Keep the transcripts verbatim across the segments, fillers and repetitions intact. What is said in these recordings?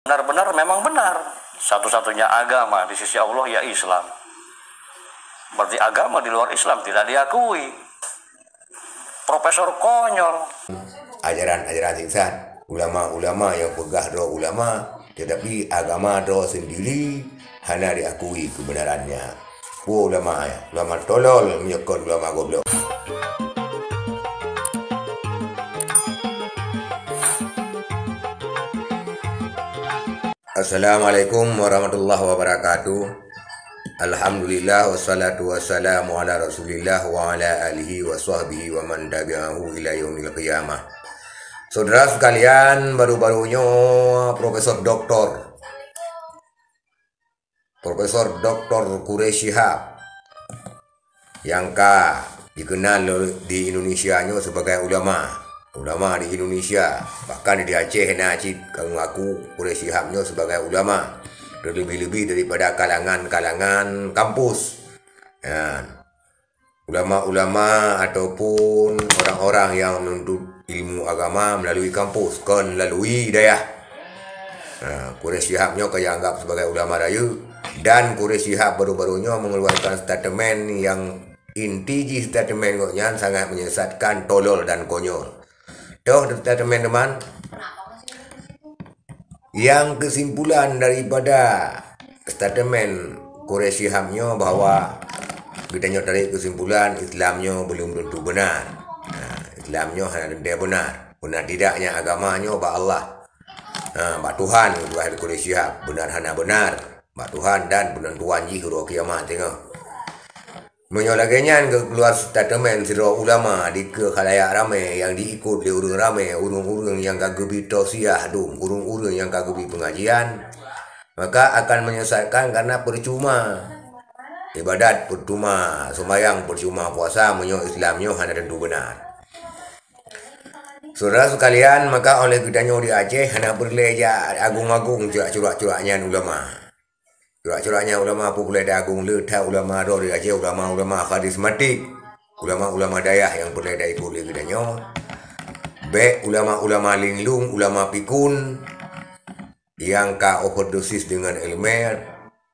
Benar-benar memang benar. Satu-satunya agama di sisi Allah ya Islam. Berarti agama di luar Islam tidak diakui. Profesor konyol. Ajaran-ajaran sesat, ulama-ulama yang peugah droe ulama, tetapi agama droe sendiri hana diakui kebenarannya. Peue ulama, ulama tolol meunyoe kon ulama goblok. Assalamualaikum warahmatullahi wabarakatuh. Alhamdulillah, wassalatu wassalamu ala Rasulillah wa ala alihi wa sahbihi wa man tabi'ahu ila yaumil qiyamah. Saudara sekalian, baru-baru nyoe Profesor Doktor Profesor Doktor Quraish Shihab yang ka dikenal di Indonesia nyoe sebagai ulama. Ulama di Indonesia, bahkan di Aceh na cit ka mengaku Quraish Shihab nyoe sebagai ulama, terlebih-lebih daripada kalangan-kalangan kampus. Ya. Ulama-ulama ataupun orang-orang yang menuntut ilmu agama melalui kampus, kon melalui dayah. Nah, Quraish Shihab nyoe ka dianggap sebagai ulama rayeuk, dan Quraish Shihab baru-baru nyoe mengeluarkan statement yang inti jih statement gobnyan sangat menyesatkan, tolol dan konyol. Toh statement teman? Yang kesimpulan daripada statement Quraish Shihab nyoe bahwa kita nyoe tarik kesimpulan Islam nyoe belum tentu benar. Nah, Islam nyoe hana teuntèe benar. Benar tidaknya agama nyoe bak Allah. Ha, bak Tuhan, bukan Quraish Shihab. Benar hana benar. Bak Tuhan dan penentuan jih uroe kiamat teungoh. Meunyoe lagèe nyan geukeuluar statement sidroe ulama dikeue khalayak ramè nyang diikot lé ureueng ramè, ureueng-ureueng nyang ka geubri tausiah dum, ureueng-ureueng nyang ka geubri peungajian, maka akan menyesatkan karena percuma ibadat, percuma seumayang, percuma puasa meunyoe Islam nyoe hana tentu benar. Saudara sekalian, maka oleh geutanyoe di Aceh hana peureulèe jak agong-agong curak-curak nyan ulama. Curak-curak nyan ulama peue peureulèe agong le that ulama droe di Aceh, ulama-ulama karismatik, ulama-ulama dayah nyang peureulèe taikot lé geutanyoe. Bèk ulama-ulama linglung, ulama pikun nyang ka overdosis deungon èleumèe,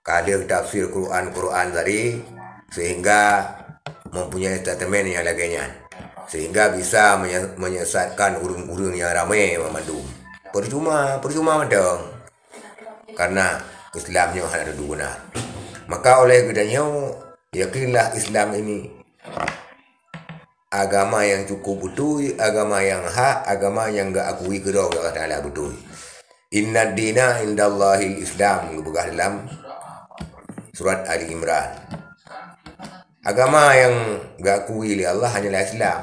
ka lheueh tafsir Quran-Quran tadi, sehingga mempunyai statement nyang lagèe nyan, sehingga bisa menye-, menyesatkan ureueng-ureueng nyang ramè mandum. Percuma, percuma mantong. Karena Islam nyoe hana tentu benar. Maka oleh geutanyoe, yakinlah Islam ini agama yang cukup beutôi, agama yang hak, agama yang geuakui keudroe Allah Taala beutôi. Inna dina indallahil Islam, geupeugah dalam surat Ali Imran. Agama yang geuakui lé Allah hanyalah Islam.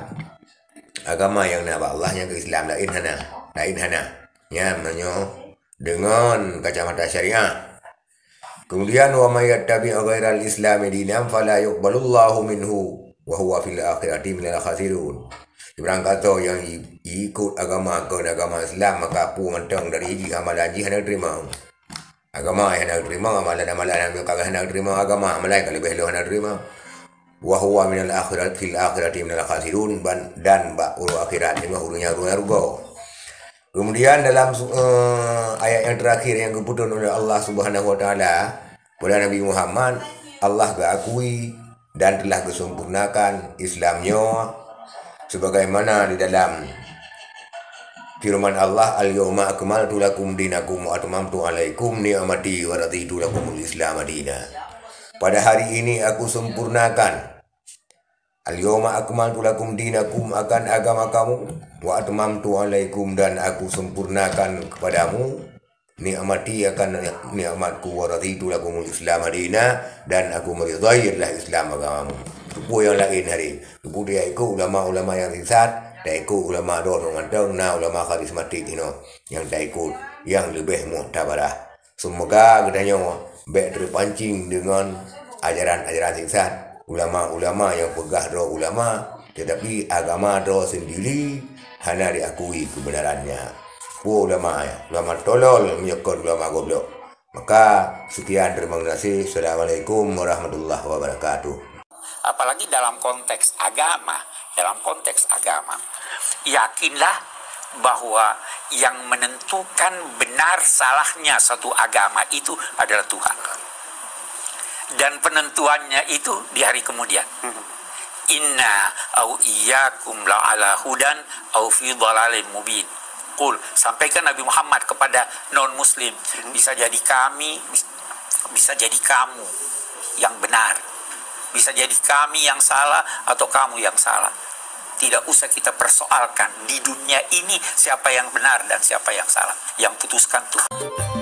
Agama yang na bak Allah nyan keu Islam, laén hana. Laén hana. Nyan meunyoe deungon kacamata syariat. Kemudian, "Wa may yattabi' ghairal Islami dinan fala yuqbalullahu minhu wa huwa fil akhirati minal khasirin." Barangkasoe nyang i-, ikot agama kon agama Islam, maka peue mantong dari jih amalan jih hana teurimong. Agama hana teurimong, amalan-amalan nyang ka hana teurimong, agama amalan ka leubeh lom hana teurimong. Wa huwa minal akhirat, fil akhirati minal khasirin, ban, dan bak uroe akhirat teungoh ureueng nyang rugoe. Kemudian dalam su-, eh, ayat yang terakhir yang geupeutron oleh Allah Subhanahu wa Taala kepada Nabi Muhammad, Allah geuakui dan telah geusempurnakan Islam nyoe sebagaimana di dalam firman Allah, "Al-yauma akmaltu lakum dinakum wa atmamtu alaikum ni'mati wa raditu lakumul Islam dina." Pada hari ini aku sempurnakan Al-yawma akmaltu lakum dinakum, akan agama kamu, wa atmamtu alaikum, dan aku sempurnakan kepadamu nikmati, akan nikmatku, wa raditu lakumul Islam dina, dan aku meridai adalah Islam agamamu. Teupeu nyang laén hari, teupeu dia ikut ulama-ulama nyang sesat, ta ikut ulama droe mantong, na ulama karismatik inoe nyang ta ikut, nyang leubeh muktabarah. Seumoga geutanyoe bèk teupancing deungon ajaran-ajaran sesat, ulama-ulama nyang peugah droe ulama, teutapi agama droe sendiri hana diakui keubeunarannya. Peue ulama nyan? Ulama tolol meunyoe kon ulama goblok. Maka, seukian, teurimong gaséh. Assalamualaikum warahmatullahi wabarakatuh. Apalagi dalam konteks agama, dalam konteks agama. Yakinlah bahwa yang menentukan benar salahnya satu agama itu adalah Tuhan. Dan penentuannya itu di hari kemudian. Inna au iyyakum la ala hudan au fi dhalalin mubin. Qul, sampaikan Nabi Muhammad kepada non muslim, bisa jadi kami, bisa jadi kamu yang benar. Bisa jadi kami yang salah atau kamu yang salah. Tidak usah kita persoalkan di dunia ini siapa yang benar dan siapa yang salah. Yang putuskan Tuhan.